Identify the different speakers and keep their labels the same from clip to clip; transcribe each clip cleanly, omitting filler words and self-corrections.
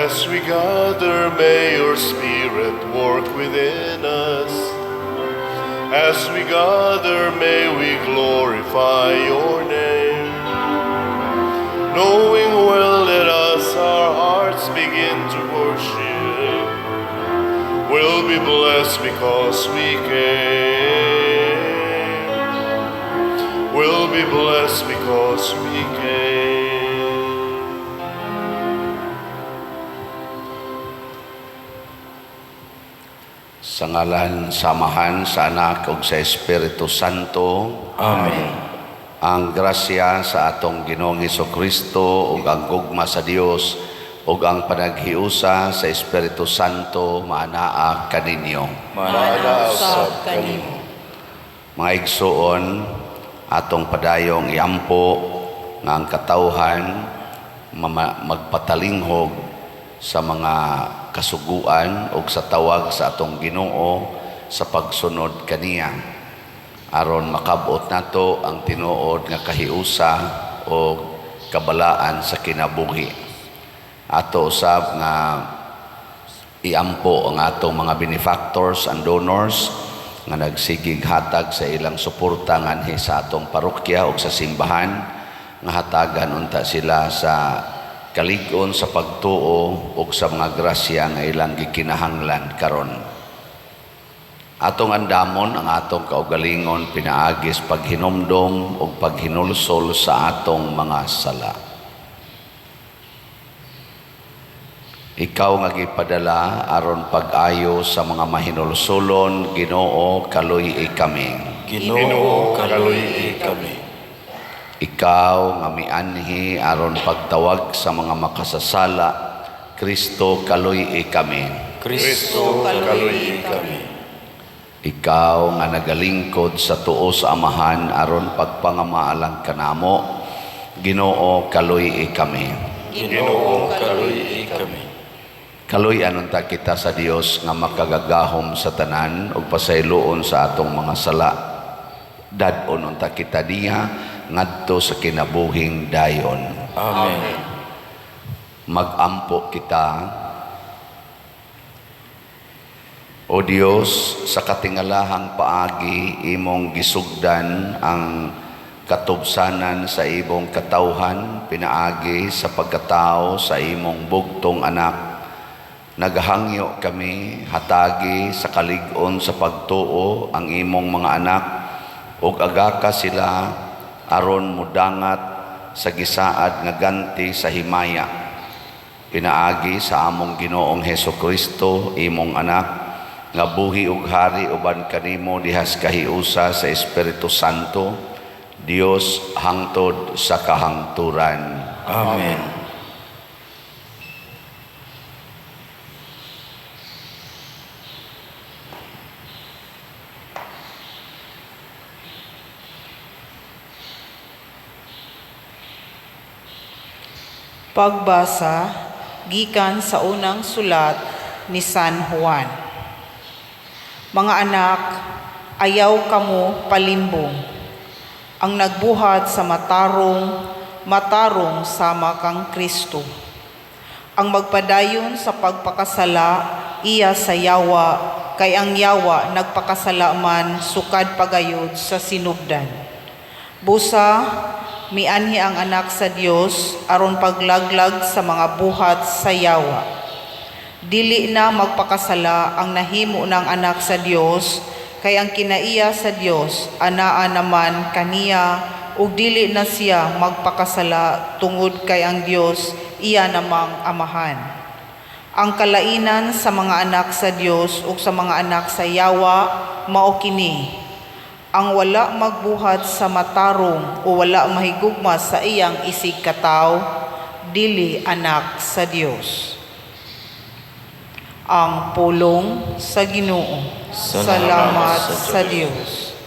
Speaker 1: As we gather, may your Spirit work within us. As we gather, may we glorify your name. Knowing well that as our hearts begin to worship, we'll be blessed because we came. We'll be blessed because we came.
Speaker 2: Sa ngalan sa Amahan, sa Anak ug sa Espiritu Santo.
Speaker 3: Amen.
Speaker 2: Ang grasya sa atong Ginoong Kristo ug ang gugma sa Dios ug ang panaghiusa sa Espiritu Santo maanaa kaninyo.
Speaker 3: Maanaa usab kanimo.
Speaker 2: Mga igsuon, atong padayong iampo nga ang katawhan magpatalinghog sa mga kasuguan ug sa tawag sa atong Ginoo sa pagsunod kaniya, aron makabot nato ang tinuod nga kahiusa o kabalaan sa kinabuhi. Ato usab nga iampo ang atong mga benefactors and donors nga nagsigig hatag sa ilang suporta nganhi sa atong parokya ug sa simbahan, nga hatagan unta sila sa kalig-on sa pagtuo ug sa mga grasya nga ilang gikinahanglan karon. Atong andamon ang atong kaugalingon pinaagis paghinumdom ug paghinulsol sa atong mga sala. Ikaw nga gipadala aron pag-ayo sa mga mahinulsolon, Ginoo, kaluy-i kami.
Speaker 3: Ginoo, kaluy-i kami.
Speaker 2: Ikaw nga mianhi aron pagtawag sa mga makasasala, Kristo, kaluy-i kami.
Speaker 3: Kristo, kaluy-i kami.
Speaker 2: Ikaw nga nagalingkod sa tuo sa Amahan aron pagpangamaalang kanamo, Ginoo, kaluy-i kami.
Speaker 3: Ginoo, kaluy-i kami.
Speaker 2: Kaluy-an unta kita sa Dios nga makagagahom sa tanan ug pasayloon sa atong mga sala. Dad-on unta kita niya ngadto sa kinabuhing dayon.
Speaker 3: Amen.
Speaker 2: Magampo kita. O Dios, sa katingalahang paagi imong gisugdan ang katubsanan sa imong katawhan pinaagi sa pagkatao sa imong bugtong anak. Nagahangyo kami hatagi sa kalig-on sa pagtuo ang imong mga anak ug agaka sila aron mudangat sa gisaad nga ganti sa himaya. Pinaagi sa among Ginoong Heso Kristo, imong anak, nga buhi ug hari uban kanimo dihas kahiusa sa Espiritu Santo, Dios hangtod sa kahangturan.
Speaker 3: Amen.
Speaker 4: Pagbasa gikan sa unang sulat ni San Juan. Mga anak, ayaw kamo palimbong. Ang nagbuhat sa matarong, matarong sama kang Kristo. Ang magpadayon sa pagpakasala, iya sa yawa, kay ang yawa nagpakasala man sukad pagayod sa sinugdan. Busa, mianhi ang anak sa Dios aron paglaglag sa mga buhat sa yawa. Dili na magpakasala ang nahimo ng anak sa Dios, kay ang kinaiya sa Dios anaa naman kaniya, ug dili na siya magpakasala tungod kay ang Dios iya namang amahan. Ang kalainan sa mga anak sa Dios ug sa mga anak sa yawa mao kini: ang wala magbuhat sa matarong o wala mahigugma sa iyang isig katawo, dili anak sa Dios. Ang pulong sa Ginoo. Salamat sa Dios.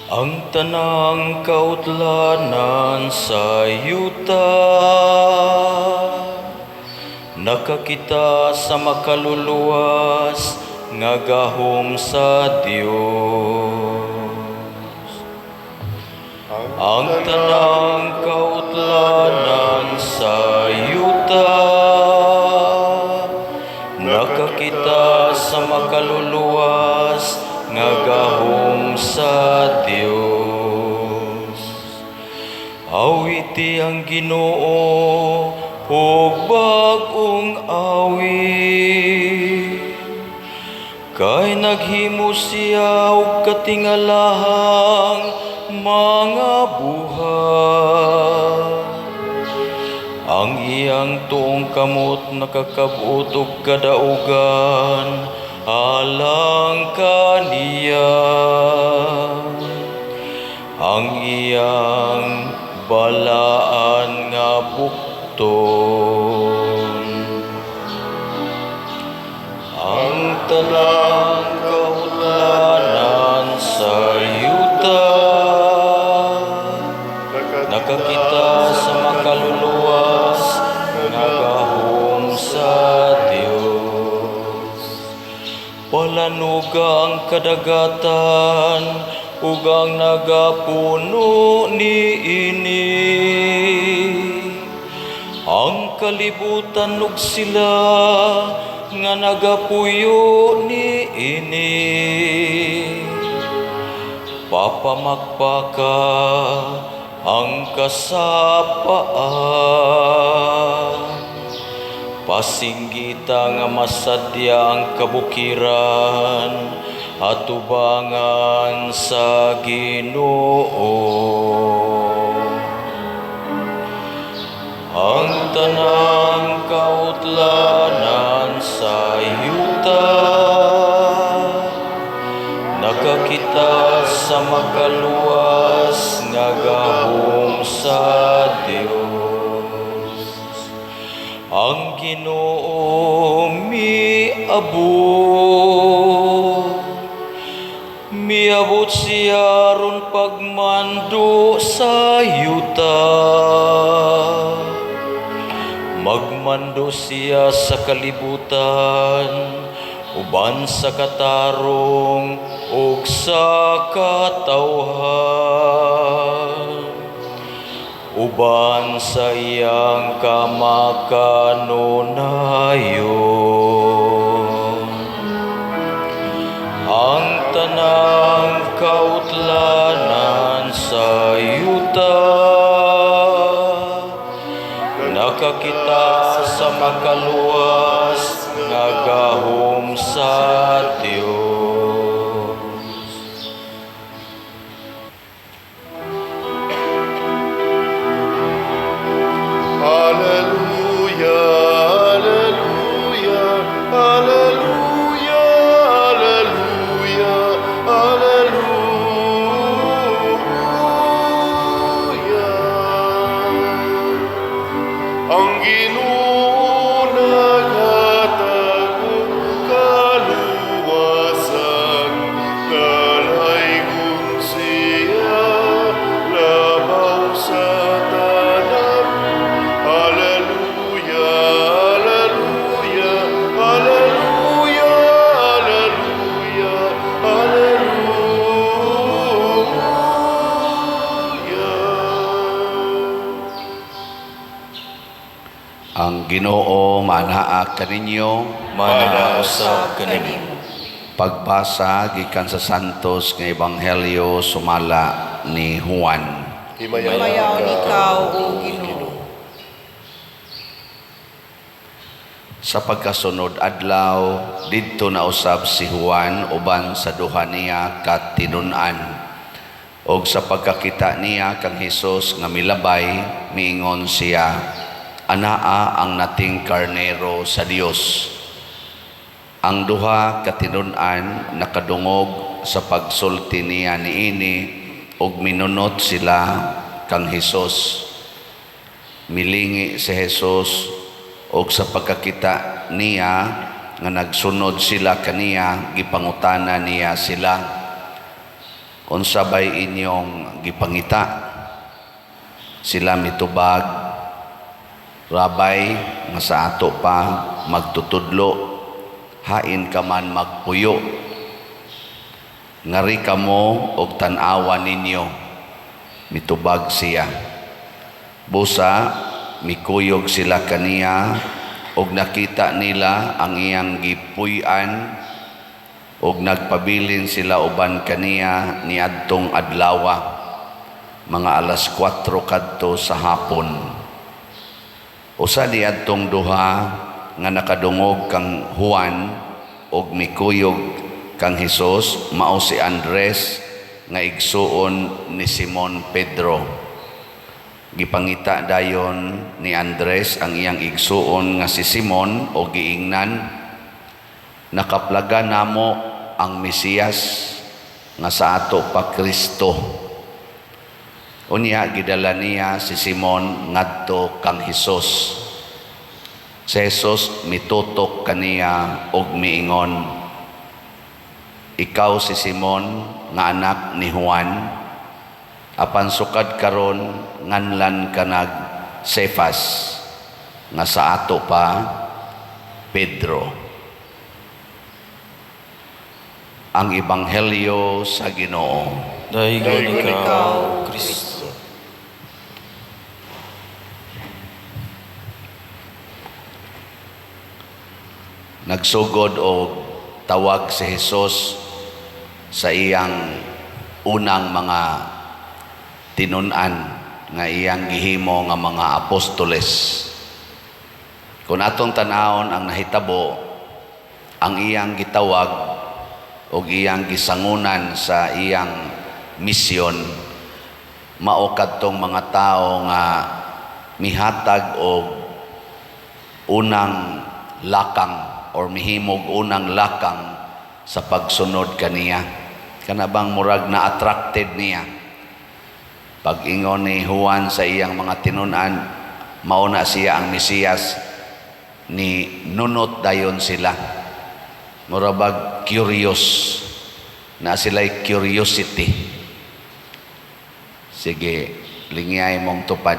Speaker 3: Ang tanang kautlanan sa yuta nakakita sa makaluluwas nga gahom sa Dios. Ang tanang kautlanan sa yuta nakakita sa makaluluwas nga gahom sa Dios. Awiti ang Ginoo ug bag-ong awit. Kay naghimo siya og katingalahang mga buhat. Ang iyang tuong kamot nakakab-ot og kadaugan alang kaniya. Ang iyang balaan nga bukton. Ang tanang kautlanan sa yuta nakakita sa makaluluwas nga gahom sa Dios. Palanuga ang kadagatan ug ang nagapuno niini. Ang kalibutan ug sila nga nagapuyo niini. Papamakpaka ang kasapaan. Pasinggita nga masadya ang kabukiran atubangan sa Ginoo. Ang tanang kautlanan sa yuta nakakita sa makaluwas nga gahom sa Dios. Ang Ginoo miabot, miabot siya aron pagmando sa yuta. Magmando siya sa kalibutan uban sa katarong ug sa katawhan, uban sa iyang kamakanunayon. Ang tanang kautlanan sa yuta nakakita sa makaluwas nga gahom sa Dios.
Speaker 1: Alleluia, alleluia, alleluia, alleluia, alleluia. Ang Ginoo naghatag og kaluwasan, dalaygon siya labaw sa tanan. Alleluia, alleluia, alleluia, alleluia, alleluia.
Speaker 2: Ang Ginoo manaa kaninyo.
Speaker 3: Manaa usab kanimo.
Speaker 2: Pagbasa gikan sa Santos nga Ebanghelyo sumala ni Juan.
Speaker 1: Himayaon
Speaker 4: Himayaon ikaw, O Ginoo.
Speaker 2: Sa pagkasunod adlaw, didto na usab si Juan uban sa duha niya ka tinun-an. Og sa pagkakita niya kang Hesus nga milabay, miingon siya, "Anaa ang nating karnero sa Dios." Ang duha ka tinun-an nakadungog sa pagsulti niya niini ug minunot sila kang Hesus. Milingi si Hesus og sa pagkakita niya nga nagsunod sila kaniya, gipangutana niya sila, "Unsa bay inyong gipangita?" Sila mitubag, "Rabbi," nga sa ato pa magtutudlo, "hain ka man magpuyo?" "Ngari kamo og tan-awa ninyo," mitubag siya. Busa mikuyog sila kaniya og nakita nila ang iyang gipuy-an og nagpabilin sila uban kaniya niadtong adlawa, mga alas 4 kadto sa hapon. Usa niadtong duha nga nakadungog kang Juan og mikuyog kang Hesus mao si Andres nga igsuon ni Simon Pedro. Gipangita dayon ni Andres ang iyang igsuon nga si Simon og giingnan, "Nakaplaga namo ang Mesiyas," nga sa ato pa Kristo. Unya gidala niya si Simon ngadto kang Hesus. Si Jesus mitutok kaniya og miingon, "Ikaw si Simon nga anak ni Juan, apan sukad karon nganlan ka nag Cephas," nga sa ato pa Pedro. Ang Ebanghelyo sa Ginoo.
Speaker 3: Daygon
Speaker 1: Daygon
Speaker 3: ikaw, Kristo.
Speaker 2: Nagsugod og tawag si Hesus sa iyang unang mga tinun-an nga iyang gihimo nga mga apostoles. Kung atong tan-awon ang nahitabo, ang iyang gitawag og iyang gisangunan sa iyang misyon mao kadtong mga tawo nga mihatag og unang lakang or mihimog unang lakang sa pagsunod kaniya. Kana bang murag na attracted niya. Pag-ingon ni Juan sa iyang mga tinun-an, mao na siya ang Mesiyas, ni nunot dayon sila. Murabag curious na sila'y curiosity. Sige, lingyay mong tupad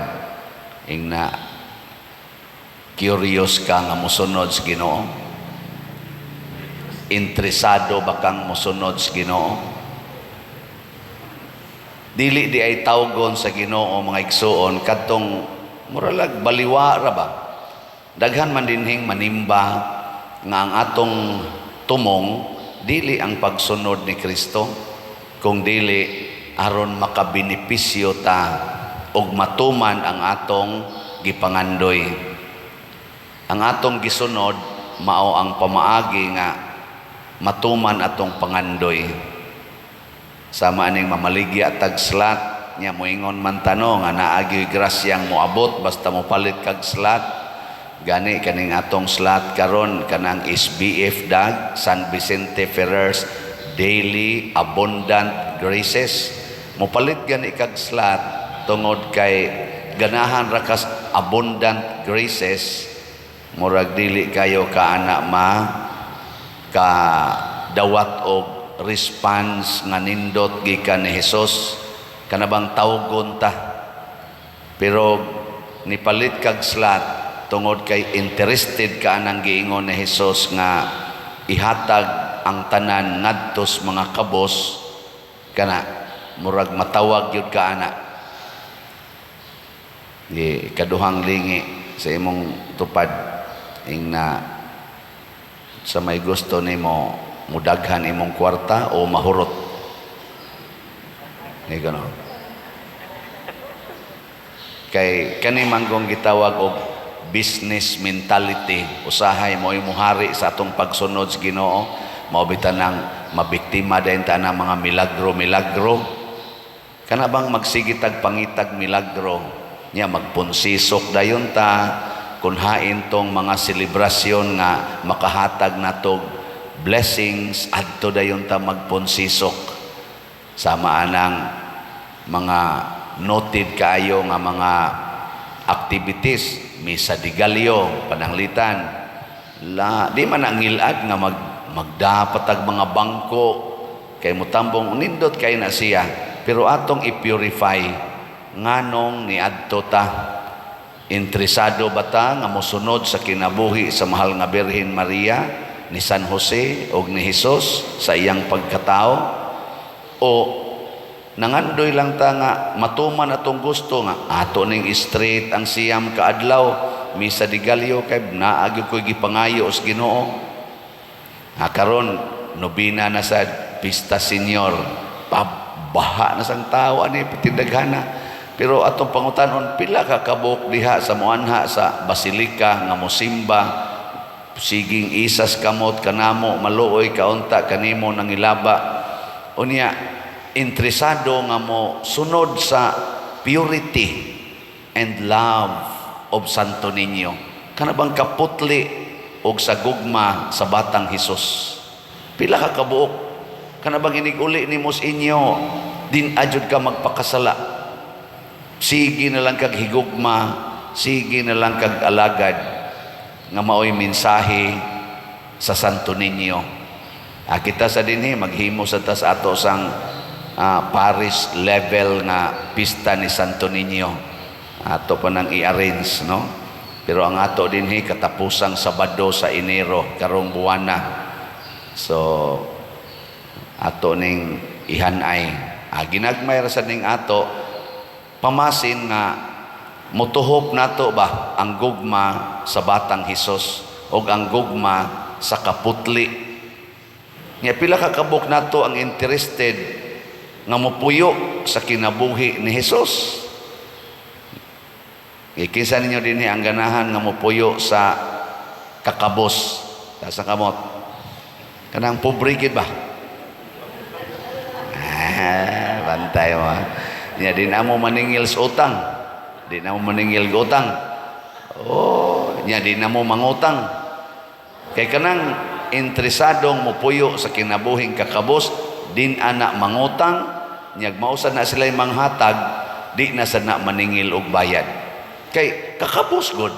Speaker 2: ing na curious ka nga mosunod sa Ginoo. Interesado ba kang mosunod sa Ginoo? Dili di ay tawgon sa Ginoo, mga igsuon, kadtong muralag baliwa ra ba. Daghan man dinhing manimba nga ang atong tumong dili ang pagsunod ni Kristo, kung dili aron makabenepisyo ta og matuman ang atong gipangandoy. Ang atong gisunod mao ang pamaagi nga matuman atong pangandoy. Sama aning mamaligya tag slot nya, moingon man tano nga naagi grasyang moabot basta mopalit kag slot. Gani kaning atong slot karon, kanang SBF dag, San Vicente Ferrer's Daily Abundant Graces. Mopalit gani kag slot tungod kay ganahan ra kas abundant graces, murag dili kayo kaana ma ka dawat og response nga nindot gikan ni Hesus, kana bang tawgon ta. Pero nipalit kag slot tungod kay interested ka anang giingon ni Hesus nga ihatag ang tanan ngadto sa mga kabos, kana murag matawag gyud ka ana. Di kaduhang lingi sa imong tupad ing na sa may gusto nimo, mudaghan imong kwarta o mahurot ni gano. Kay kani manggong gitawag og business mentality, usahay mo muhari sa atong pagsunod sa Ginoo. Mao bitan nang mabiktima dayon ta na mga milagro milagro. Kana bang magsigitag pangitag milagro nya, magpunsisok dayon ta kun hain tong mga selebrasyon nga makahatag natog blessings, adto dayon ta magpunsisok. Sama anang mga noted kaayo nga mga activities, misa de gallo, pananglitan la di man ang ngilad nga magdapatag mga bangko. Kay mutambong, nindot kay na siya, pero atong i-purify nganong niadto ta. Interesado ba ta nga mosunod sa kinabuhi sa mahal nga Birhen Maria, ni San Jose og ni Jesus sa iyang pagkatao, o nangandoy lang ta nga matuman atong gusto nga ato ning straight ang 9 ka adlaw Misa de Gallo kay naa gyud ko'y gipangayo sa Ginoo? Ha, karon nobina na sa Pista Senior, baha na sang tao ani patindaghana. Pero atong pangutanon, pila ka kabuok diha sa muanha sa basilika nga mosimba, siging isas kamot kanamo, maluoy kaunta kanimo nangilaba? Unya interesado nga mo sunod sa purity and love of Santo Niño, kana bang kaputli og sa gugma sa batang Hesus? Pila ka kabuok? Kana bang inig-uli nimo sa inyo, din ajud ka magpakasala, sige na lang kag higugma, sige na lang kag alagad, nga maoy mensahe sa Santo Niño? Ah, kita sa dinhi maghimo sa tas ato sang parish level nga pista ni Santo Niño. Ato pa nang i-arrange, no? Pero ang ato dinhi katapusang Sabado sa Enero karong buwana. So ato ning ihanay. Ah, ginagmay ra sa ning ato pamasin nga motuhop nato ba ang gugma sa batang Hesus o ang gugma sa kaputli. Nga pila ka kabuk nato ang interested nga mopuyo sa kinabuhi ni Hesus? Kinsa ninyo dinhi ang ganahan nga mopuyo sa kakabos? Taas ang kamot. Kanang pobre gid ba? Ah, bantay mo. Nya di na mo maningil sa utang. Di na mo maningil og utang. Oh, nya di na mo mangutang. Kay kanang interesadong mopuyo sa kinabuhing kakabos, din ana mangutang, nyag mao sad na sila manghatag, di na sad na maningil og bayad. Kay kakabos gud.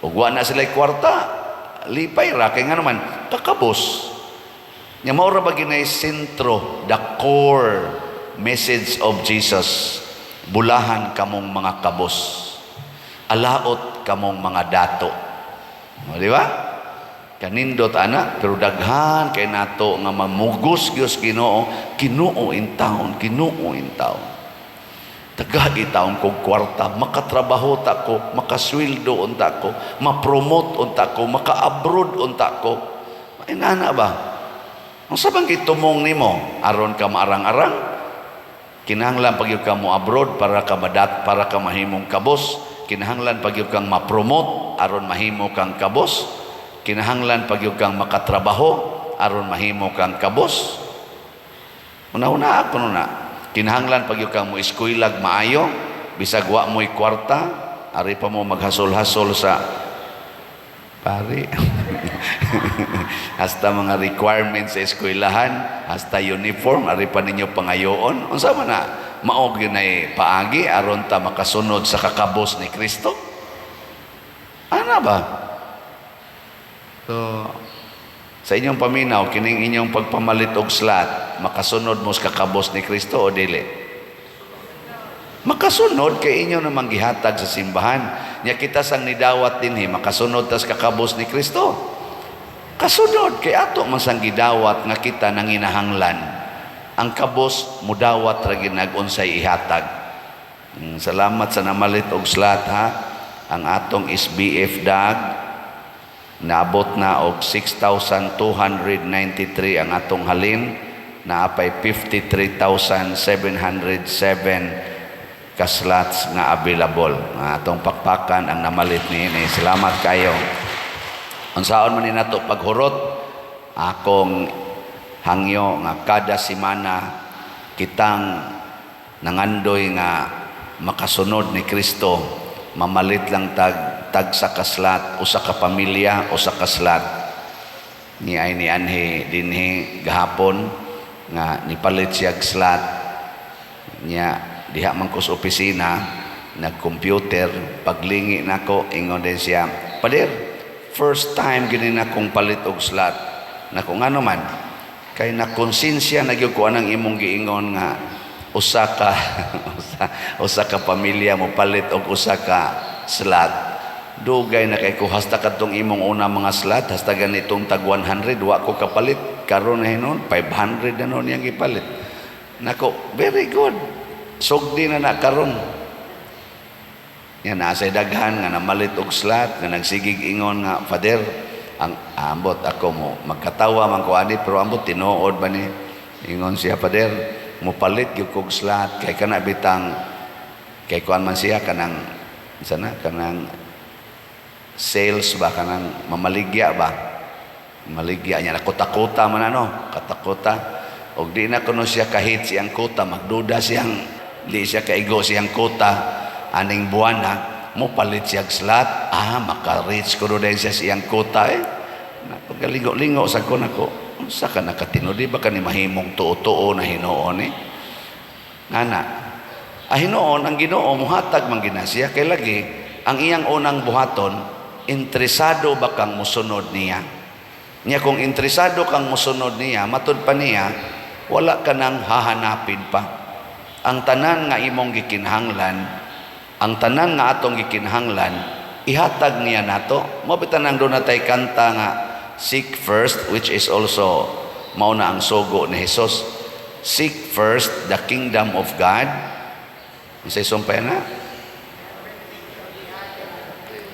Speaker 2: Ug wa na sila kwarta, lipay ra kay nga naman kakabos. Nya mao ra ba ginay sentro, the core message of Jesus? Bulahan kamong mga kabos. Alaot kamong mga dato. O, di ba? Kanindot ana, pero daghan kay nato nga mamugos gyud Ginoo, Ginoo in town, Ginoo in town. Tagai taon kog kwarta, makatrabaho ta ko, makasweldo unta ko, ma-promote unta ko, maka-abroad unta ko. Inana ba? Ang sabang gitumong nimo aron ka maarang-arang? Kinahanglan pag ka mo abroad para ka madat, para ka mahimong kabos? Kinahanglan pag kang ma-promote aron mahimo kang kabos? Kinahanglan pag kang makatrabaho aron mahimo kang kabos? Una-una ako na. Kinahanglan pag kang mo eskuylag maayo bisag wa mo'y kwarta, ari pa mo maghasol-hasol sa pari, hasta mga requirements sa eskwelahan, hasta uniform, ari pa ninyo pangayoon. Unsa man na? Mao gyud nay paagi aron ta makasunod sa kakabos ni Kristo? Ana ba? So, sa inyong paminaw, kining inyong pagpamalit og slot, makasunod mo sa kakabos ni Kristo o dili? Makasunod kay inyo namang gihatag sa simbahan. Nya kita sang nidawat dinhi, makasunod tas kakabos ni Kristo? Kasunod kay ato man sang gidawat nga kita nanginahanglan. Ang kabos mudawat ra ginag unsay ihatag. Salamat sa namalit og slot ha. Ang atong SBF dag naabot na og 6,293 ang atong halin, naapay 53,707 ka slots nga available. Nga atong pakpakan ang namalit niini. Salamat kayo. Unsaon man ni nato paghurot? Akong hangyo nga kada semana kitang nangandoy nga makasunod ni Kristo, mamalit lang tag tagsa ka slot, usa ka pamilya, usa ka slot. Ni ay ni anhi dinhi gahapon nga nipalit siya slot niya. Diha man ko sa opisina nag-computer. Paglingi nako, ingon din siya, "Pader, first time gini na kong palit og slot." Nako, ngano man? Kay na konsensya na gyud ko anang imong giingon nga usa ka usa ka pamilya mo palit og usa ka slot. Dugay na kay ko, hasta kadtong imong una mga slot, hasta ganitong tag 100 wa ko kapalit. Karon na hinon 500 na noon yang gipalit nako. Very good, sugdi na na karon. Yan, nasa daghan nga namalit og slot nga nagsigig ingon nga, "Father, ang ambot ako mo magkatawa man ko ani, pero ambot tinuod ba ni." Ingon siya, "Father, mopalit gyud kog slot kay kana bitang kay kuan man siya, kanang sana, kanang sales ba, kanang mamaligya ba, maligya niya na kota-kota man, ano, kota-kota, og di na kuno siya kahit siyang kota, magduda siyang di siya kaigo siyang kota aning buwana, mo palit siya slot. Ah, maka-reach ko dayon siya siyang kota." Eh, napagalingo-lingo sa ko nako, unsa ka nakatino, di ba kani mahimong tuo-tuo na hinuon eh? Ana ah, hinuon ang Ginoo muhatag man gina siya, kay lagi ang iyang unang buhaton, interesado ba kang musunod niya? Niya kung interesado kang musunod niya, matud pa niya, wala ka nang hahanapin pa. Ang tanan nga imong gikinahanglan, ang tanan nga atong gikinahanglan, ihatag niya nato. Mao bitan ang doon natay kanta nga "Seek first," which is also mao na ang sugo ni Jesus. "Seek first the kingdom of God." Unsay sumpay na?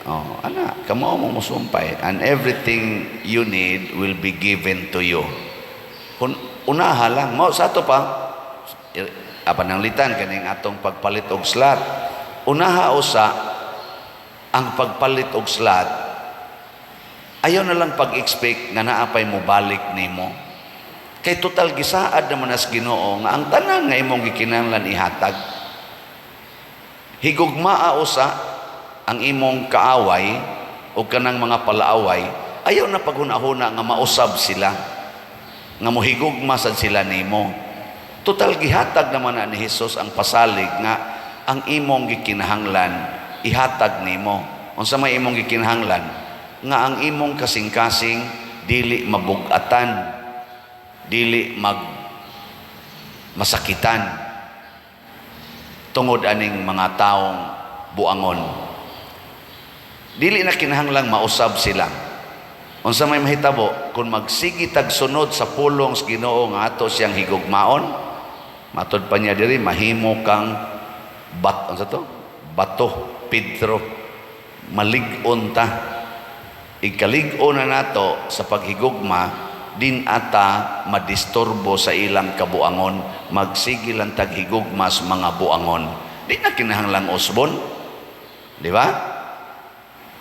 Speaker 2: Oh, ana, kamo mo musumpay, "And everything you need will be given to you." Kung unaha lang mo sa ato pa apa nang litan kaning atong pagpalit og slot. Unaha usa ang pagpalit og slot, ayaw na lang pag-expect nga naa pay mobalik nimo. Kay total gisaad naman as Ginoo nga ang tanan nga imong gikinahanglan ihatag. Higugmaa usa ang imong kaaway o kanang mga palaaway, ayaw na paghuna-huna nga mausab sila, nga mohigugma sad sila nimo. Total gihatag naman na ni Jesus ang pasalig nga ang imong gikinahanglan ihatag nimo. Unsa may imong gikinahanglan? Nga ang imong kasing-kasing dili mabugatan, dili mag masakitan tungod aning mga taong buangon. Dili na kinahanglang mausab sila. Unsa may mahitabo kung magsigi tag sunod sa pulong sa Ginoo nga ato siyang higugmaon? Matod pa niya diri, mahimo kang bat, unsa to? Bato, Pedro. Malig-on ta. Ikalig-on na nato sa paghigugma, din ata madisturbo sa ilang kabuangon, magsige lang tag higugma sa mga buangon. Di na kinahanglang usbon. Di ba?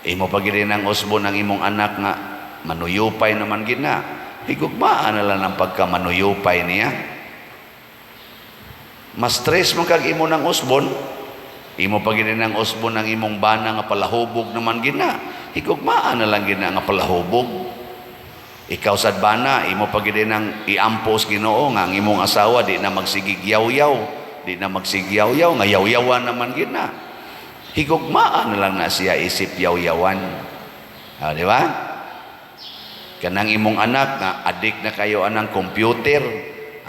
Speaker 2: Imo pa gid ang usbon ang imong anak nga manuyupay naman gina. Higugmaan na lang ang pagka manuyupay niya. Mas stress mo kag imo ng usbon, imo pa gid ang usbon ang imong bana nga palahubog naman gina. Higugmaan na lang gina nga palahubog. Ikaw sad bana, imo pa gid ang iampos Ginoo nga ang imong asawa di na magsigig yaw-yaw, di na magsigyaw-yaw nga yaw-yawan naman gina. Higugmaan na lang na siya isip yaw-yawan. Ah, di ba? Kanang imong anak nga adik na kayo anang computer,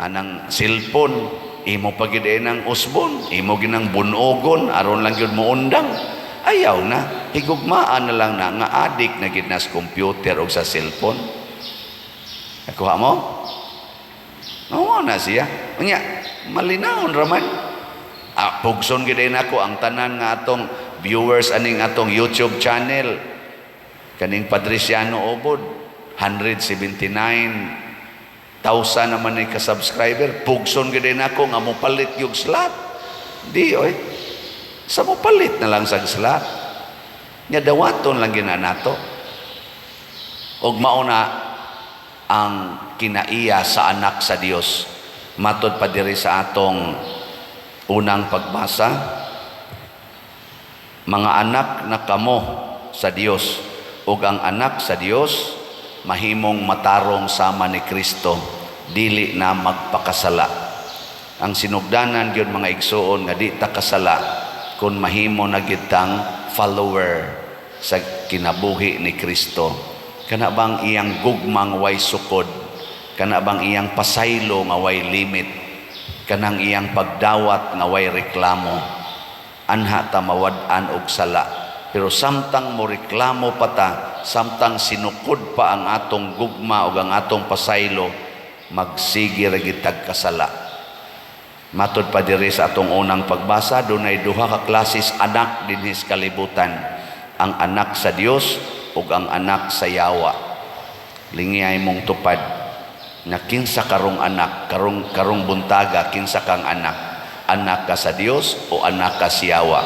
Speaker 2: anang cellphone, imo pa gid ang usbon, imo ginang bunogon aron lang gyud moundang. Ayaw na, higugmaan na lang na nga adik na gid na sa computer o sa cellphone. Nakuha mo? Oo na siya. Unya, malinawon raman. Ah, pugson gid nako ang tanan nga atong viewers aning atong YouTube channel. Kaning Padriciano Obod, 179,000 naman ni ka-subscriber. Pugson gid nako nga mopalit yung slot. Di oy. Sa mopalit na lang sa slot. Nya dawaton lang gina nato. Og mauna ang kinaiya sa anak sa Dios. Matod pa diri sa atong unang pagbasa, mga anak na kamo sa Dios, ug ang anak sa Dios mahimong matarong sama ni Kristo, dili na magpakasala. Ang sinugdanan gyud, mga igsuon, nga di ta kasala kung mahimo na gyud tang follower sa kinabuhi ni Kristo. Kana bang iyang gugmang way sukod? Kana bang iyang pasaylo nga way limit, kanang iyang pagdawat nga way reklamo. Anha ta mawad-an og sala. Pero samtang mo reklamo pa ta, samtang sinukod pa ang atong gugma o ang atong pasaylo, magsige ra gyud tag kasala. Matod pa diri sa atong unang pagbasa, dunay duha ka klases anak dinhi sa kalibutan: ang anak sa Dios ug ang anak sa yawa. Lingiyay mong tupad na kinsa karong anak, karong karong buntaga, kinsa kang anak? Anak ka sa Dios o anak ka sa yawa?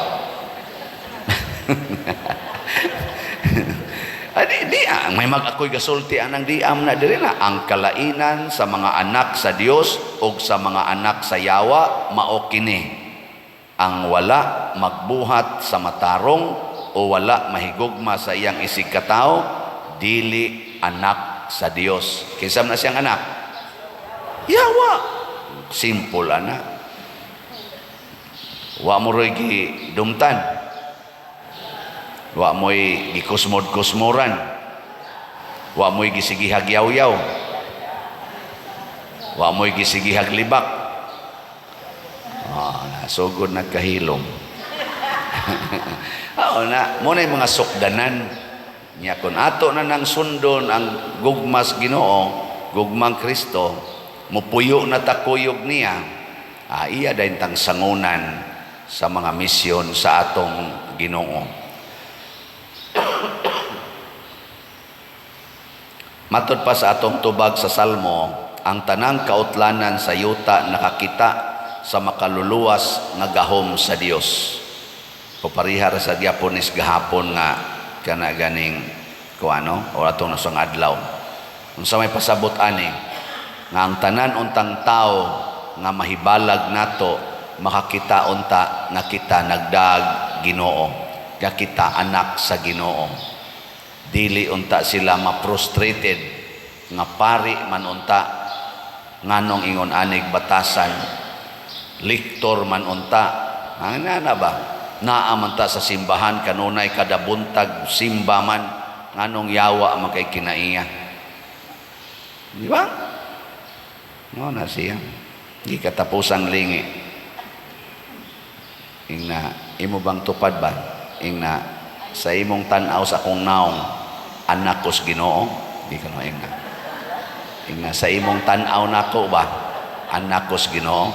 Speaker 2: Adi di ah, may mag ako'y gasulti anang diam na diri na ang kalainan sa mga anak sa Dios ug sa mga anak sa yawa mao kini: ang wala magbuhat sa matarong o wala mahigugma sa iyang isig katawo, dili anak sa Dios. Kinsa man na siyang anak? Yawa. Simple ana. Wa mo ro'y gidumtan, wa mo'y gikusmod-kusmoran, wa mo'y gisigihag yaw-yaw, wa mo'y gisigihag libak. Ah, nasugod nagkahilom. Oo na, mo na yung mga sukdanan niya. Kung ato na nang sundon ang gugmas Ginoo, gugmang Kristo, mupuyo na takuyog niya, iya dayon tang sangunan sa mga misyon sa atong Ginoo. Matod pa sa atong tubag sa Salmo, ang tanang kautlanan sa yuta nakakita sa makaluluwas nga gahom sa Dios. Kupariha ra sa gyapon is gahapon nga kana ganing kuano o atong nasang adlaw. Unsa may pasabot ani nga ang tanan untang tao nga mahibalag nato makakita unta nga kita nagdag Ginoo, nga kita anak sa Ginoo. Dili unta sila ma-frustrated nga pari man unta, nganong ingon anig batasan, liktor man unta, ang na ba naa man ta sa simbahan kanunay kada buntag simba man, nganong yawa man kay kinaiya, di ba? No na siya di katapusang lingi. Ingna imo bang tupad ba, ingna sa imong tan-aw sa akong naong, anak ko sa Ginoo? Di ka no ingna. Ingna sa imong tan-aw nako ba, anak ko sa Ginoo?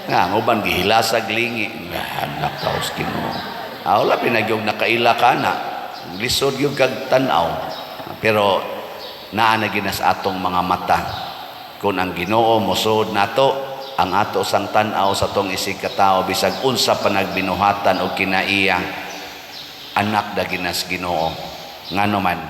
Speaker 2: Nga ang uban gihilasag lingi nga anak ka sa Ginoo. Ah, wala pinagyog nakaila ka na. Lisod yung kag tan-aw. Pero naa na ginas atong mga mata. Kung ang Ginoo mosuod nato, ang ato sang tan-aw sa tong isig katao bisag unsa pa nagbinuhatan o kinaiya, anak da ginas Ginoo. Ngano man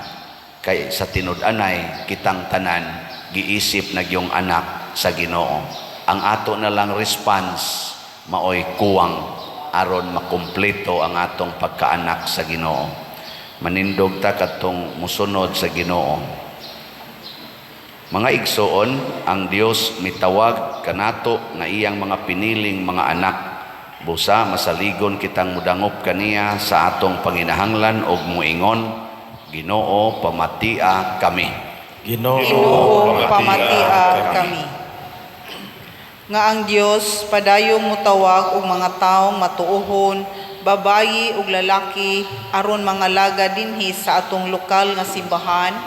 Speaker 2: kay sa tinud-anay kitang tanan giisip na gyung anak sa Ginoo. Ang ato na lang response maoy kuwang aron makumpleto ang atong pagkaanak sa Ginoo. Manindog ta kadtong musunod sa Ginoo. Mga igsoon, ang Dios mitawag kanato nga iyang mga piniling mga anak. Busa masaligon kitang mudangop kaniya sa atong panginahanglan og muingon, "Ginoo, pamatia kami."
Speaker 3: Ginoo,
Speaker 4: Ginoo, pamatia kami. Nga ang Dios padayong mutawag og mga taong matuohon, babayi ug lalaki, aron mangalaga dinhi sa atong lokal nga simbahan,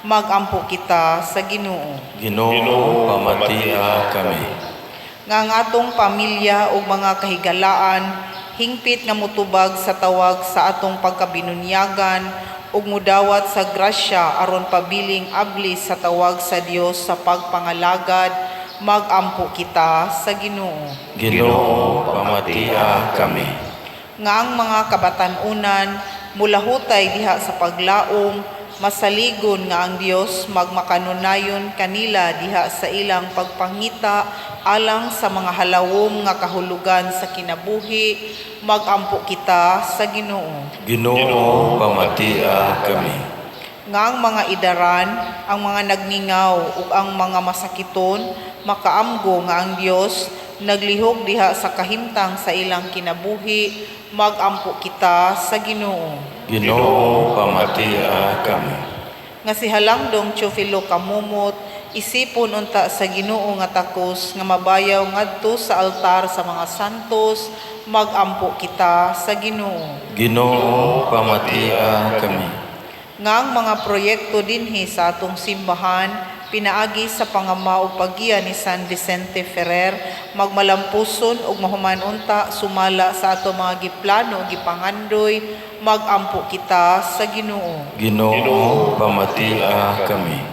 Speaker 4: magampo kita sa Ginoo.
Speaker 3: Ginoo, pamatia kami.
Speaker 4: Nga ang atong pamilya ug mga kahigalaan hingpit nga mutubag sa tawag sa atong pagkabinunyagan ug mudawat sa grasya aron pabiling abli sa tawag sa Dios sa pagpangalagad, magampo kita sa Ginoo.
Speaker 3: Ginoo, pamatia kami.
Speaker 4: Nga ang mga kabatan-unan mulahutay diha sa paglaom, masaligon nga ang Dios magmakanunayon kanila diha sa ilang pagpangita alang sa mga halawom nga kahulugan sa kinabuhi, magampo kita sa Ginoo.
Speaker 3: Ginoo, pamatia kami.
Speaker 4: Nga ang mga idaran, ang mga nagmingaw ug ang mga masakiton makaamgo nga ang Dios naglihok diha sa kahimtang sa ilang kinabuhi, magampo kita sa Ginoo.
Speaker 3: Ginoo, pamatia kami.
Speaker 4: Nga si Halangdong Teofilo Camomot isipon unta sa Ginoo nga takos nga mabayaw ngadto sa altar sa mga santos, magampo kita sa Ginoo.
Speaker 3: Ginoo, pamatia kami.
Speaker 4: Nga ang mga proyekto dinhi sa atong simbahan pinaagi sa pangama ug paggiya ni San Vicente Ferrer magmalampuson ug mahuman unta sumala sa ato mga giplano ug gipangandoy, magampo kita sa Ginoo.
Speaker 3: Ginoo, pamatia kami.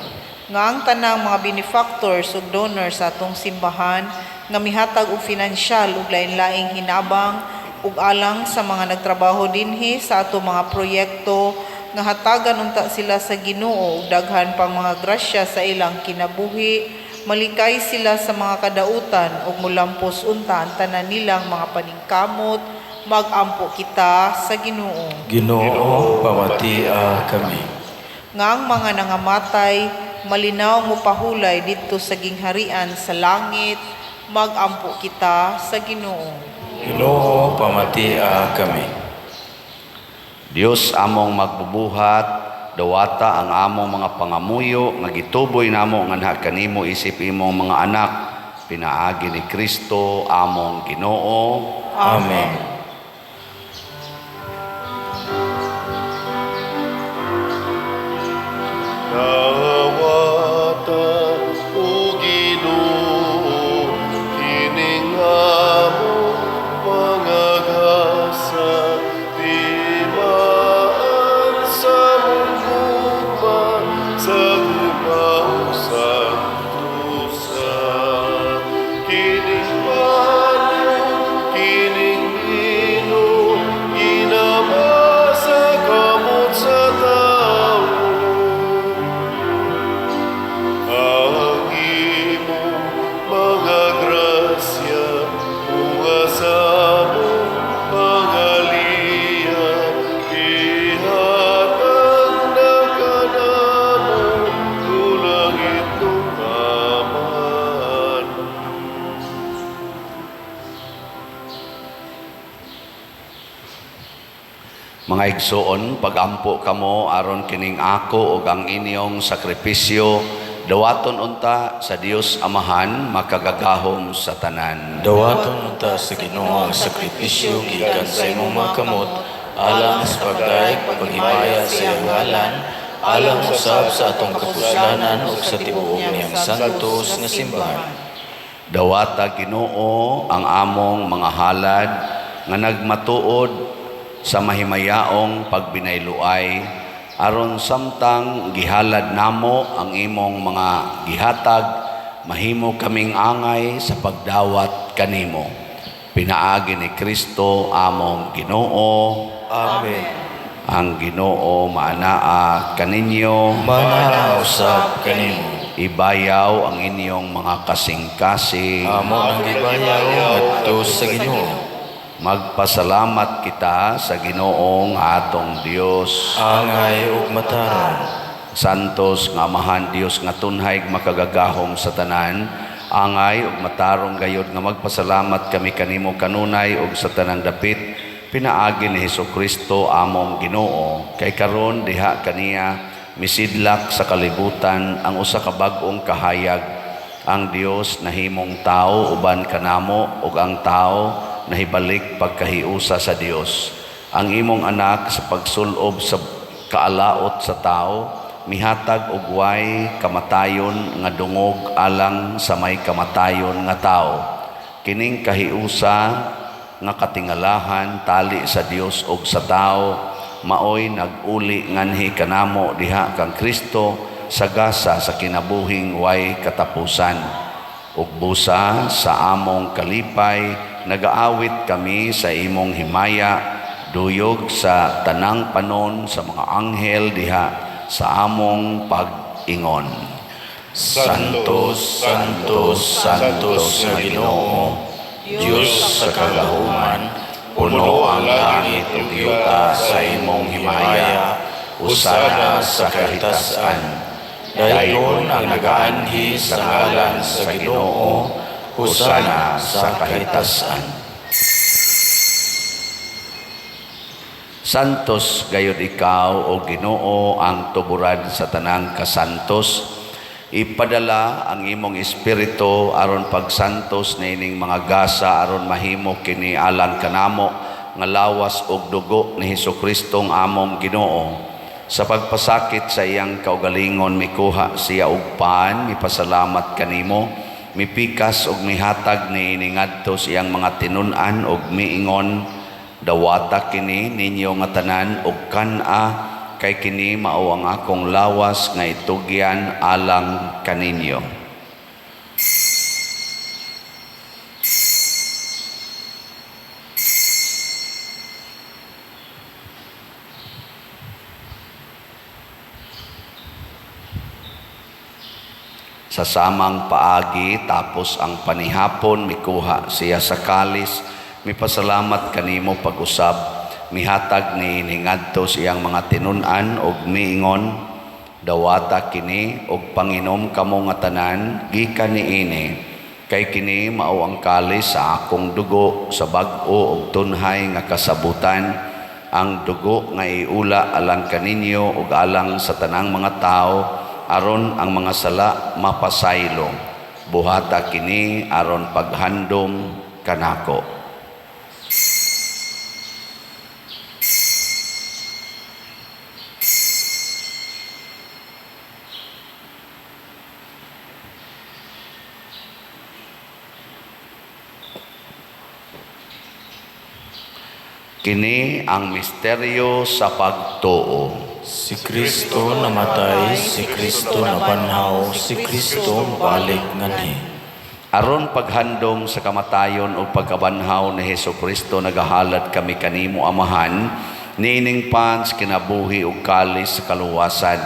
Speaker 4: Nga ang tanang mga benefactors ug donors sa atong simbahan nga mihatag og finansyal ug lain-laing hinabang ug alang sa mga nagtrabaho dinhi sa atong mga proyekto, nga hatagan unta sila sa Ginoo ug daghan pang mga grasya sa ilang kinabuhi, malikay sila sa mga kadautan ug mulampos unta ang tanan nilang mga paningkamot, magampo kita sa Ginoo.
Speaker 3: Ginoo, pamatia kami.
Speaker 4: Nga ang mga nangamatay malinaw mo pahulay didto sa gingharian sa langit, magampo kita sa Ginoo.
Speaker 3: Ginoo, pamatia kami.
Speaker 2: Dios among magbubuhat, dawata ang among mga pangamuyo nga gituboy namo nganha kanimo isip imong mga anak, pinaagi ni Kristo among Ginoo.
Speaker 3: Amen.
Speaker 1: Dawata, O Ginoo, kining among mga gasa, timaan sa among gugma, sa gugma ug santusa. Kining pano, kining bino, ginama sa kamot sa tawo. Ang imong mga grasya, bunga sa among pangaliya, ihatag na kanamo, tulangit nung Amahan.
Speaker 2: Mga igsoon, pagampo kamo aron kining ako ug ang inyong sakripisyo dawaton unta sa Dios Amahan makagagahom sa tanan.
Speaker 3: Dawaton unta sa Ginoo ang sakripisyo gikan sa imong mga kamot alang sa pagdayeg paghimaya sa iyang ngalan, alang usab sa atong kapuslanan ug sa tibuok niyang santos nga simbahan.
Speaker 2: Dawata, Ginoo, ang among mga halad nga nagmatuod sa mahimayaong pagbinayluay, aron samtang gihalad namo ang imong mga gihatag, mahimo kaming angay sa pagdawat kanimo, pinaagi ni Kristo among Ginoo.
Speaker 3: Amen.
Speaker 2: Ang Ginoo maanaa kaninyo.
Speaker 3: Manaa usab kanimo.
Speaker 2: Ibayaw ang inyong mga kasing-kasing.
Speaker 3: Amo ang gibayaw ngadto sa Ginoo.
Speaker 2: Magpasalamat kita sa Ginoong atong Dios.
Speaker 3: Angay ug matarong.
Speaker 2: Santos nga Amahan Dios nga tunhay makagagahom sa tanan, angay ug matarong gayod nga magpasalamat kami kanimo kanunay ug sa tanang dapit pinaagi ni Hesukristo among Ginoo, kay karon diha kaniya misidlak sa kalibutan ang usa ka bag-ong kahayag: ang Dios nahimong tao uban kanamo ug ang tao nahibalik pagkahiusa sa Dios. Ang imong anak, sa pagsulob sa kaalaot sa tao, mihatag og way kamatayon nga dungog alang sa may kamatayon nga tao. Kining kahiusa nga katingalahan tali sa Dios ug sa tao maoy nag-uli nganhi kanamo diha kang Kristo sa gasa sa kinabuhing way katapusan. Ug busa sa among kalipay, nagaawit kami sa imong himaya duyog sa tanang panon sa mga anghel diha sa among pag-ingon:
Speaker 3: Santos, Santos, Santos nga Ginoo, Dios sa kagahuman,
Speaker 2: Puno ang langit ug yuta sa imong himaya. Hosana sa kahitasan.
Speaker 3: Dayon ang nagaanhi sa ngalan sa Ginoo, Hosana sa kahitasan.
Speaker 2: Santos gayud ikaw, o Ginoo, ang tuburan sa tanang kasantos. Ipadala ang imong espiritu aron pagsantos niining mga gasa aron mahimo kini alang kanamo nga lawas ug dugo ni Hesukristo ang among Ginoo. Sa pagpasakit sa iyang kaugalingon, mikuha siya og pan, mipasalamat kanimo, mipikas ug mihatag niini ngadto sa iyang mga tinun-an ug miingon, "Dawata kini ninyo nga tanan ug kan-a, kay kini mao ang akong lawas nga itugyan alang kaninyo." Sa samang paagi, tapos ang panihapon, mikuha siya sa kalis, mipasalamat kanimo pag-usab, mihatag niini ngadto sa iyang mga tinun-an ug miingon, "Dawata kini ug panginom kamo nga tanan gikan niini, kay kini mao ang kalis sa akong dugo sa bag-o ug tunhay nga kasabutan, ang dugo nga iula alang kaninyo ug alang sa tanang mga tawo aron ang mga sala mapasaylo. Buhata kini aron paghandom kanako." Kini ang misteryo sa pagtuo.
Speaker 3: Si Kristo namatay, si Kristo nabanhaw, si Kristo balik nganhi.
Speaker 2: Aron paghandom sa kamatayon o pagkabanhaw ni Hesukristo, nagahalad kami kanimo, Amahan, niining pan sa kinabuhi ug kalis sa kaluwasan.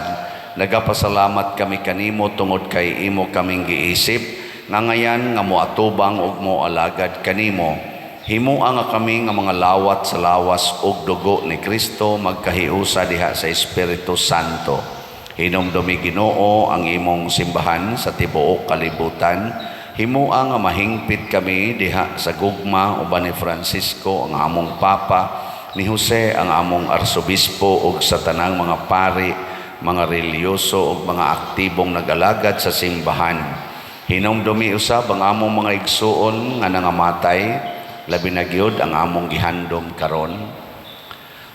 Speaker 2: Nagapasalamat kami kanimo tungod kay imo kaming giisip nga ngayan nga moatubang ug moalagad kanimo. Himoa nga kami nga mga lawat sa lawas ug dugo ni Kristo magkahiusa diha sa Espiritu Santo. Hinumdumi, Ginoo, ang imong simbahan sa tibuok kalibutan. Himoa nga mahingpit kami diha sa gugma uban ni Francisco ang among Papa, ni Jose ang among Arsobispo ug sa tanang mga pari, mga relihiyoso ug mga aktibong nagalagad sa simbahan. Hinumdumi usab ang among mga igsuon nga nangamatay, labi na gyud ang among gihandom karon.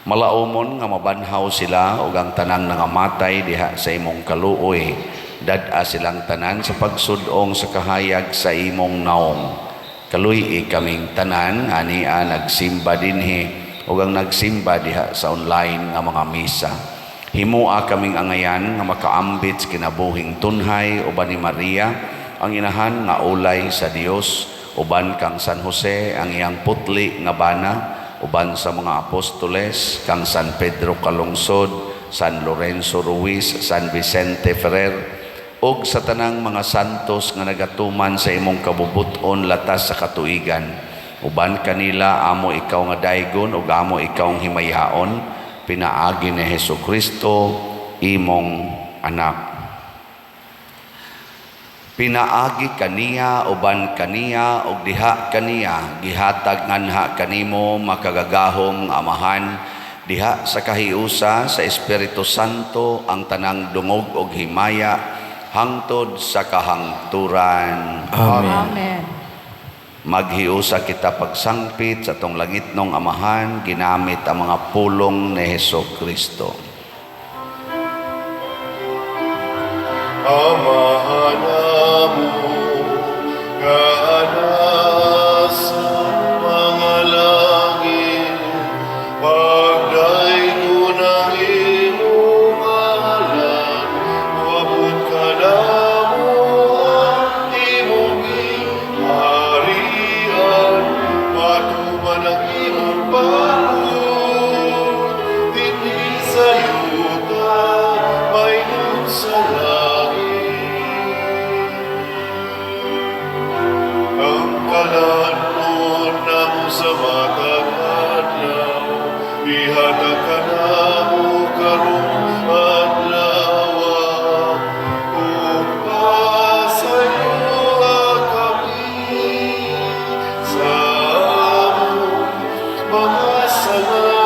Speaker 2: Malaumon nga mabanhaw sila ug ang tanang nangamatay diha sa imong kaluoy. Dad-a silang tanan sa pagsud-ong sa kahayag sa imong naong. Kaluy-i kaming tanan ania nagsimba dinhi ug ang nagsimba diha sa online nga mga misa. Himoa kaming angayan nga makaambit sa kinabuhing tunhay uban ni Maria, ang inahan nga ulay sa Dios, uban kang San Jose ang iyang putli nga bana, uban sa mga apostoles, kang San Pedro Calungsod, San Lorenzo Ruiz, San Vicente Ferrer, ug sa tanang mga santos nga nagatuman sa imong kabubut-on latas sa katuigan. Uban kanila amo ikaw nga daygon ug amo ikaw himayaon, pinaagi ni Hesukristo imong anak. Pinaagi kaniya, uban kaniya ug diha kaniya, gihatag nganha kanimo, makagagahom nga Amahan, diha sa kahiusa sa Espiritu Santo, ang tanang dungog ug himaya hangtod sa kahangturan.
Speaker 3: Amen.
Speaker 4: Amen.
Speaker 2: Maghiusa kita pagsangpit sa atong langitnong Amahan ginamit ang mga pulong ni Hesukristo.
Speaker 1: Amahan namo nga nasa mga langit, pagdaygon ang imong ngalan, moabot kanamo ang imong gingharian, matuman ang imong pagbuot, dinhi sa yuta, maingon sa langit. Ang kalanon namo sa matag adlaw, ihatag kanamo karong adlaw, ug pasayloa kami sa among mga sala.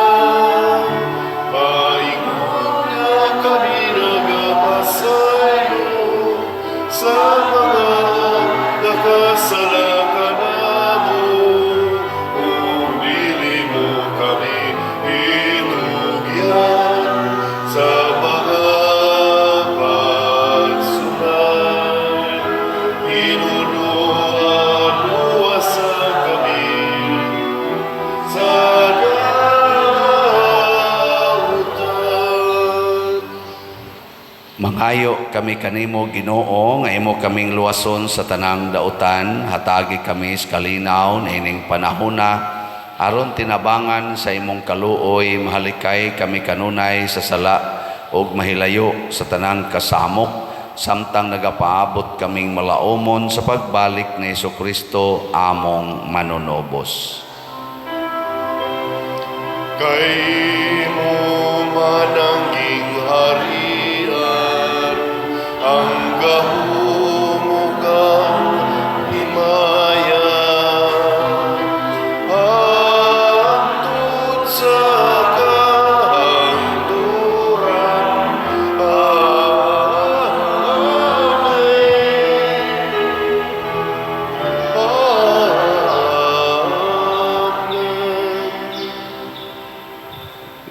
Speaker 2: Mangayo kami kanimo, Ginoo, nga imo kaming luwason sa tanang dautan, hatagi kami sa kalinaw niining panahona aron tinabangan sa imong kaluoy mahalikay kami kanunay sa sala ug mahilayo sa tanang kasamok samtang nagapaabot kaming malaumon sa pagbalik ni Kristo among manunobos.
Speaker 1: Kay imo man ang gingharian, ang gahom ug ang himaya, hangtod sa kahangturan. Amen. Amen.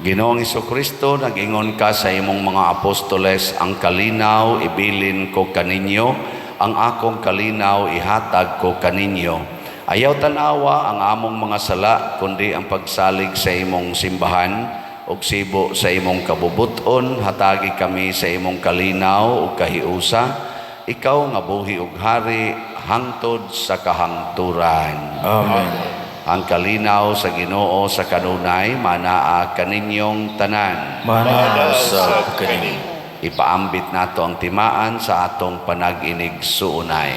Speaker 2: Ginoong Kristo, nag-ingon ka sa imong mga apostoles, "Ang kalinaw ibilin ko kaninyo, ang akong kalinaw ihatag ko kaninyo." Ayaw tanawa ang among mga sala, kundi ang pagsalig sa imong simbahan, ug sibo sa imong kabubuton, hatagi kami sa imong kalinaw ug kahiusa, ikaw nga buhi ug hari hangtod sa kahangturan.
Speaker 3: Amen.
Speaker 2: Ang kalinaw sa Ginoo sa kanunay manaa kaninyong tanan.
Speaker 3: Manaa usab kanimo.
Speaker 2: Ipaambit nato ang timaan sa atong panag-inigsuonay.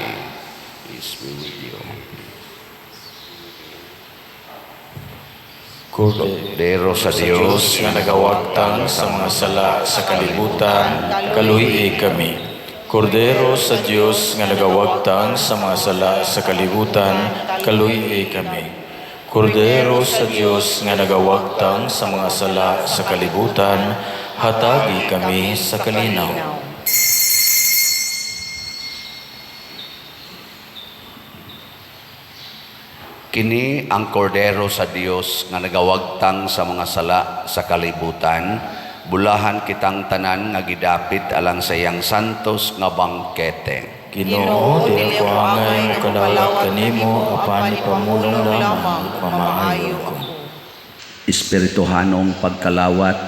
Speaker 2: Peace be with you.
Speaker 3: Kordero
Speaker 2: Kordero sa
Speaker 3: sa Dios
Speaker 2: Dios
Speaker 3: nga nagawagtang sa mga sala sa kalibutan, kaluhi kami. Kordero sa Dios nga nagawagtang sa mga sala sa kalibutan, kaluhi kami. Kordero sa Dios nga nagawagtang sa mga sala sa kalibutan, hatagi kami sa kalinaw.
Speaker 2: Kini ang kordero sa Dios nga nagawagtang sa mga sala sa kalibutan. Bulahan kitang tanan nga gidapit alang sa iyang santos nga bangkete.
Speaker 3: Ginoo, dili ako angay mokalawat kanimo apan ipamulong lamang ug mamaayo ako.
Speaker 2: Espirituhanong pagkalawat.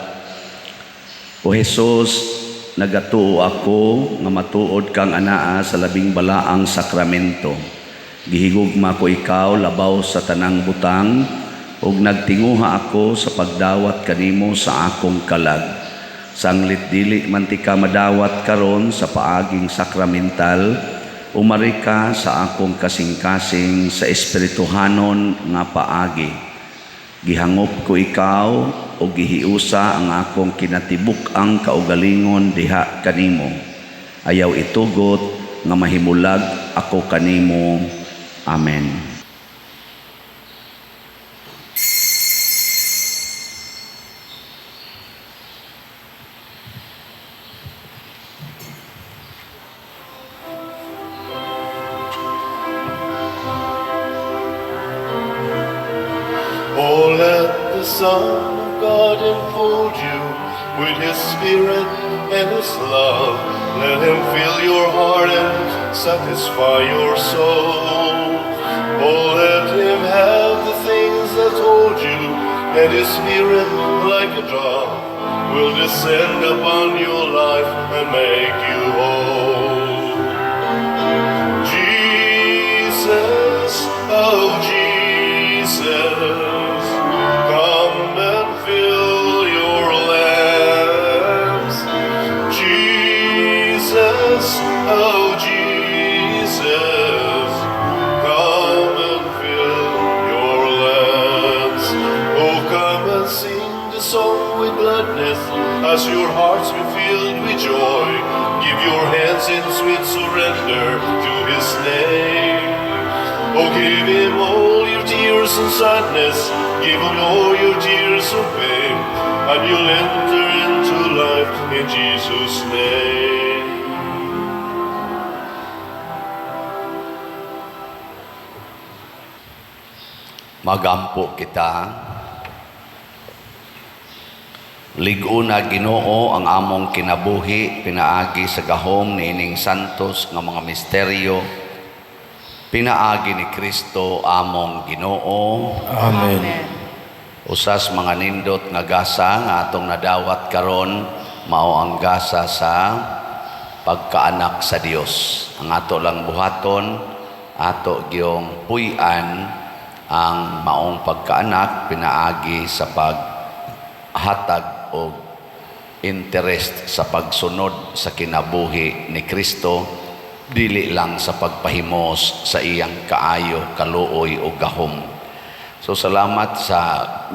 Speaker 2: O Jesus, nagatuo ako nga matuod kang anaa sa labing balaang sakramento. Gihigugma ko ikaw labaw sa tanang butang ug nagtinguha ako sa pagdawat kanimo sa akong kalag. Sanglit dili man tika madawat karon sa paaging sakramental, umari ka sa akong kasing-kasing sa espirituhanon nga paagi. Gihangop ko ikaw o gihiusa ang akong kinatibuk-ang kaugalingon diha kanimo. Ayaw itugot nga mahimulag ako kanimo. Amen.
Speaker 1: Oh, let the Son of God enfold you with his spirit and his love. Let him fill your heart and satisfy your soul. Oh, let him have the things that hold you, and his spirit, like a dove, will descend upon your life and make you whole. Jesus, oh Jesus, come and fill your lamps. Jesus, oh Jesus, come and fill your lamps. Oh, come and sing the song with gladness as your hearts be filled with joy. Give your hands in sweet surrender to his name. Oh, give him all your tears and sadness. Give him all your tears of pain, and you'll enter into life in Jesus' name.
Speaker 2: Magampo kita. Lig-una, Ginoo, ang among kinabuhi pinaagi sa gahom niining santos nga mga misteryo pinaagi ni Kristo among Ginoo.
Speaker 3: Amen.
Speaker 2: Usas mga nindot nga gasa nga atong nadawat karon mao ang gasa sa pagkaanak sa Dios. Ang ato lang buhaton, ato gyung puy-an ang maong pagkaanak pinaagi sa paghatag og interest sa pagsunod sa kinabuhi ni Kristo, dili lang sa pagpahimos sa iyang kaayo, kaluoy o gahom. So salamat sa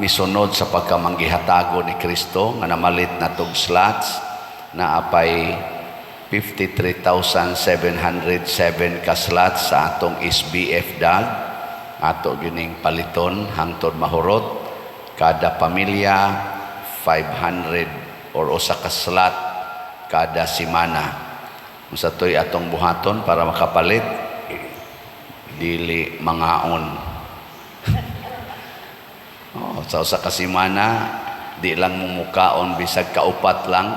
Speaker 2: misunod sa pagkamanggihatago ni Kristo nga namalit na tog slots na apay 53,707 ka slots sa atong SBF dag. Ato gining paliton hangtod mahurot. Kada pamilya 500 or usa ka slot kada semana. Unsa to'y atong buhaton para makapalit? Dili mangaon. Oh, sa usa ka semana di lang mo mukaon bisag kaupat lang,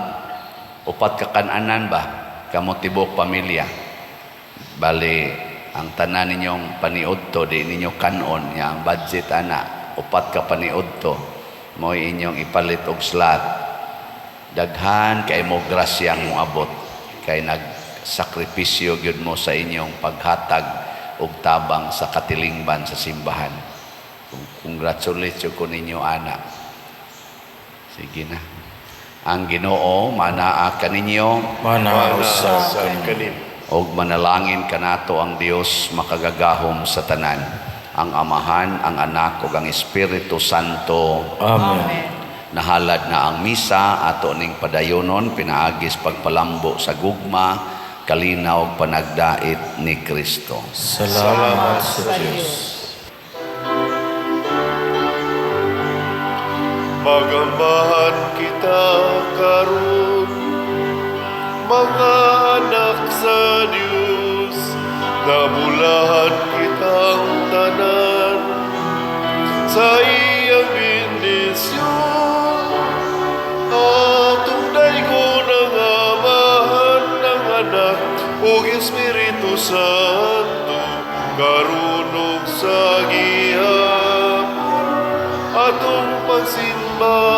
Speaker 2: upat ka kananan ba kamo tibok pamilya. Bali ang tanan ninyong paniudto di ninyo kanon nya ang budget ana upat ka paniudto mo'y inyong ipalit og slot. Daghan kay mo grasyang moabot kay nagsakripisyo gyud mo sa inyong paghatag og tabang sa katilingban sa simbahan. Congratulate ko ninyo ana. Sige na. Ang Ginoo manaa kaninyo.
Speaker 3: Mana usab
Speaker 1: Sa
Speaker 3: kanimo.
Speaker 1: kanimo.
Speaker 2: Og manalangin kanato ang Dios makagagahom sa tanan, ang Amahan, ang Anak ug ang Espiritu Santo.
Speaker 3: Amen.
Speaker 2: Nahalad na ang misa, ato ning padayonon pinaagis pagpalambo sa gugma, kalinaw ug panagdait ni Kristo.
Speaker 3: Salamat sa Dios.
Speaker 1: Magambahan kita karon, mga anak sa Dios, nabulahan kitang tanan sa iyang bendisyon. Atong daygon ang Amahan, ang Anak, ug Espiritu Santo, karon ug sa gihapon atong pagsimba.